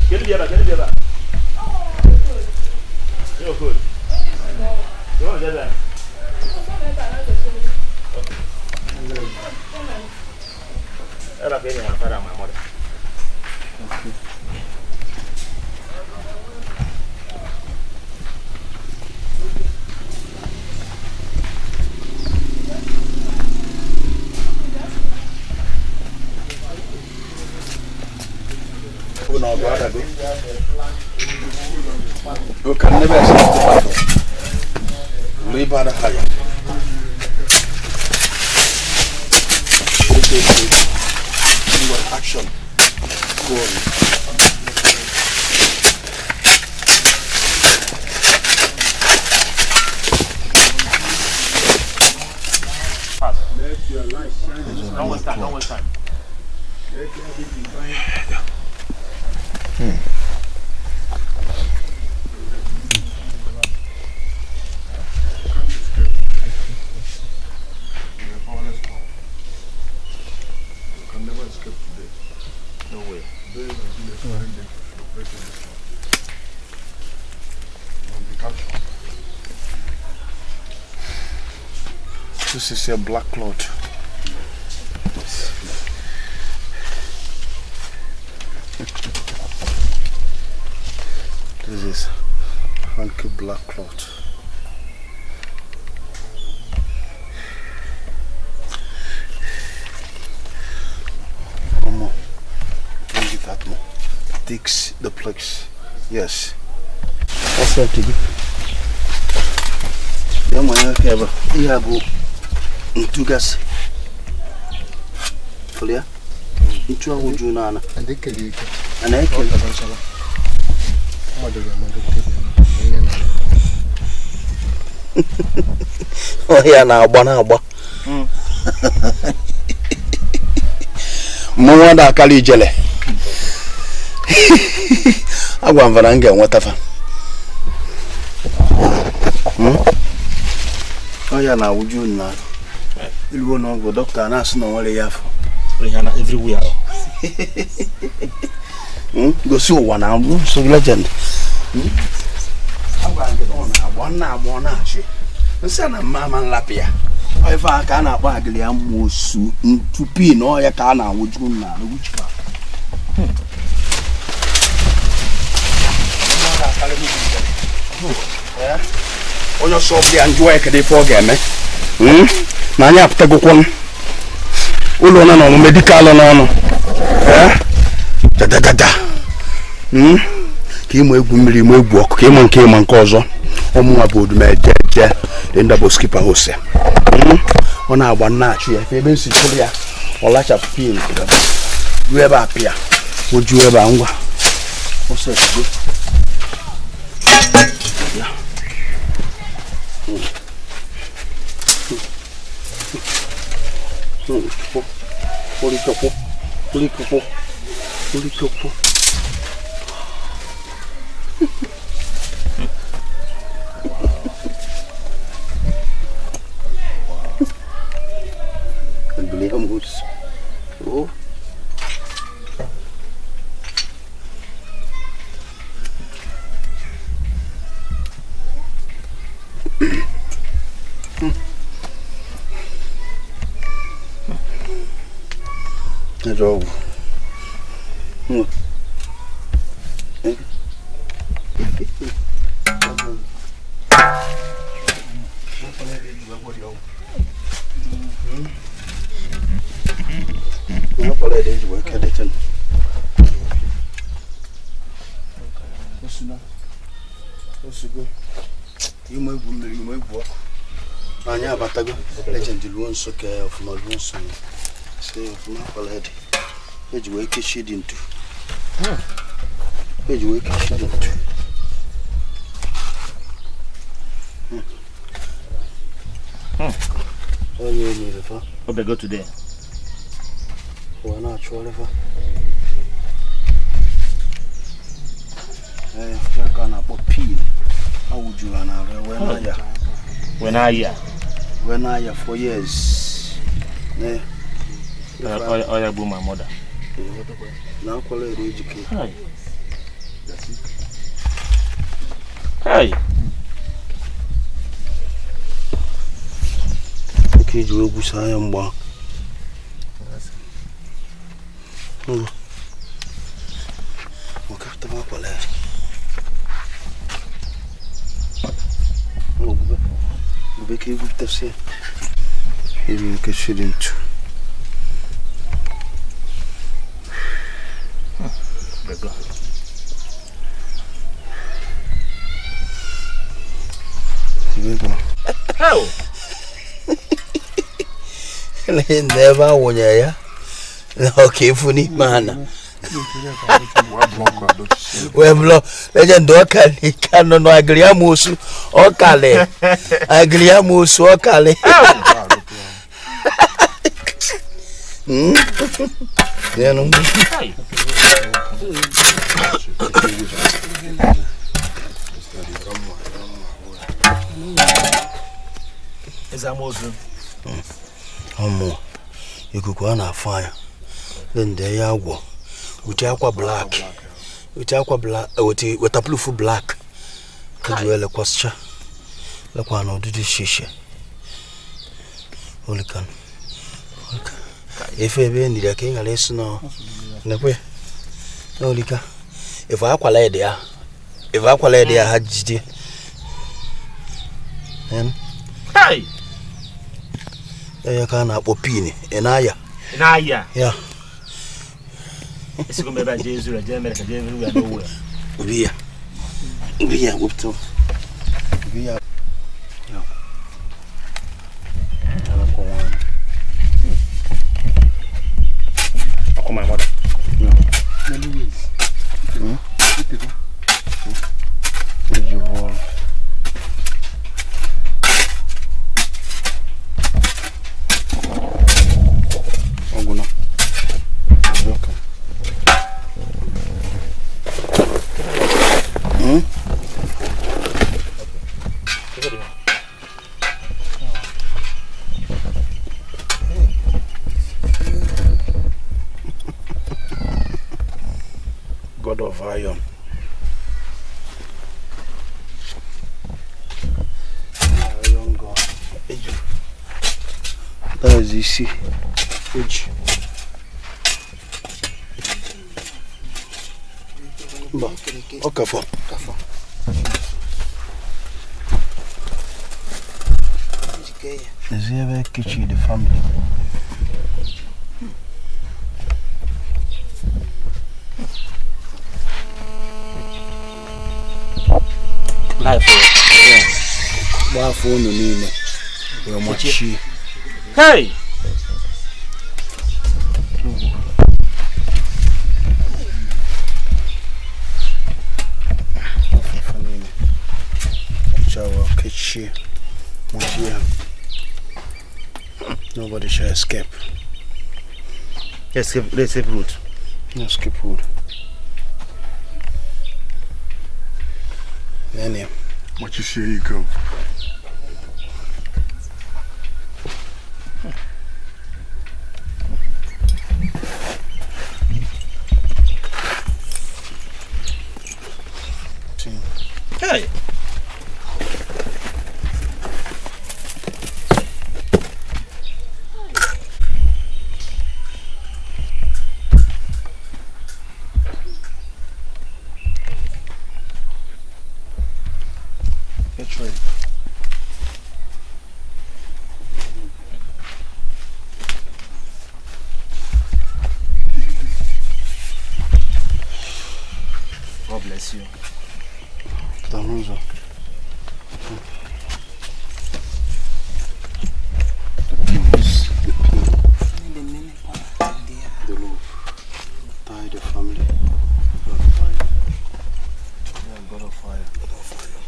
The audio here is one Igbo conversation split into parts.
Can you be able? You're good. You want to get that? Okay. My father and my mother. Okay. You can never escape the battle. Labor higher. Action. Go on. Let your light shine. Don't waste time. Don't waste time. Let there be divine. No way. This is a black cloth. This is hanky black cloth. One more. Bring it out more. Takes the place. Yes. What's that to do? Ntugas. Folia? Ntu awuju na ana. Ana ekele. Oh ya na agba na agba. Mụnwa da akala ijele. Agwa mvara m ga-enweta fa. Oh ya na awuju na. Iluo na ọgwụ dọkịta na-asị na nwere ya afọ. Everywhere. Gosi ụwa na so legend. Agwa gị ọ na-agba ọ na-achị. Nsị na mma nlapị ya. Ife a ka a na-akpọ agịrị ya mosu ntupi na ọya ka a na-awụju na witchcraft. Onye ọsọ ọbụla njụwa ya kedu ife ọ ga-eme. Na anyị apụtagokwa ụlọ na ọmụmụ dịka alụ n'ọnụ. Dadadada. Ka ịmụ egwu mmiri ịmụ egwu ọkụ ka ịmụ nke ịma nke ọzọ. Ọmụnwa bụ odumeje je dị ndabụ skipa ose. Ọ na-agba nna-achụ ya ebe nsi chụrụ ya ọ lachapụ pin ruo ebe a pịa o juo ebe a ngwa ọsọ ego. Oh. That's all. Legend luo nso ka ọfụma luo nso si ọfụma kwala ede eji wee kechie dị ntu eji wee kechie dị ntu. Onye nyere fa obego today ụwa na-achụọrọ fa ee ya ka a na-akpọ pin awụjuru na arụ wee na-aya wee na-aya when I 4 years. I my mother. Now call it educate. Hey! Nke ji wee gwusa anya mgba. Never won ya. Okay, funny man. We block legend okali kano no agriamusu okale agriamusu okale. Ọmụ ikuku a na-afụ anya ndị ya agwọ uche akwa black uche akwa black waterproof black ka ji elekwasịcha lekwa na ụdịdị shishe olikan efe ebe niri ka ị ghara ịsị na nekwe na olika efe akwala ede ya efe akwala ede ya ha jide. Hey! Ya ka na-akpọ pin ị na-aya ya esigo m ebe a jee Israel jee America jee everywhere nowhere. Obi ya wepụta obi ya ọkụ my mother. God of iron. Iron God. That is easy. Okafor. Is here kitchen the family? Life. Yeah. Phone niile. We machi. Hey. Nobody shall escape. Escape route. Escape route. Nene. What you see, you go. Hey. God bless you. The peace, the pain, the love, tie the family. God of fire. Yeah, God of fire. God of fire.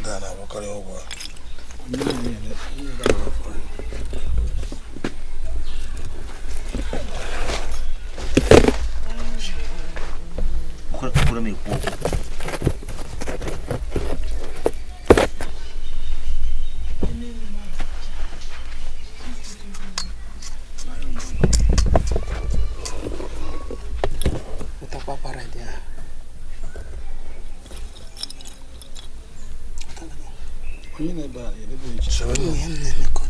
God of fire. Onye na-ebe a, edebe echi. Sebe. Ụmụ ya m na-emekọ.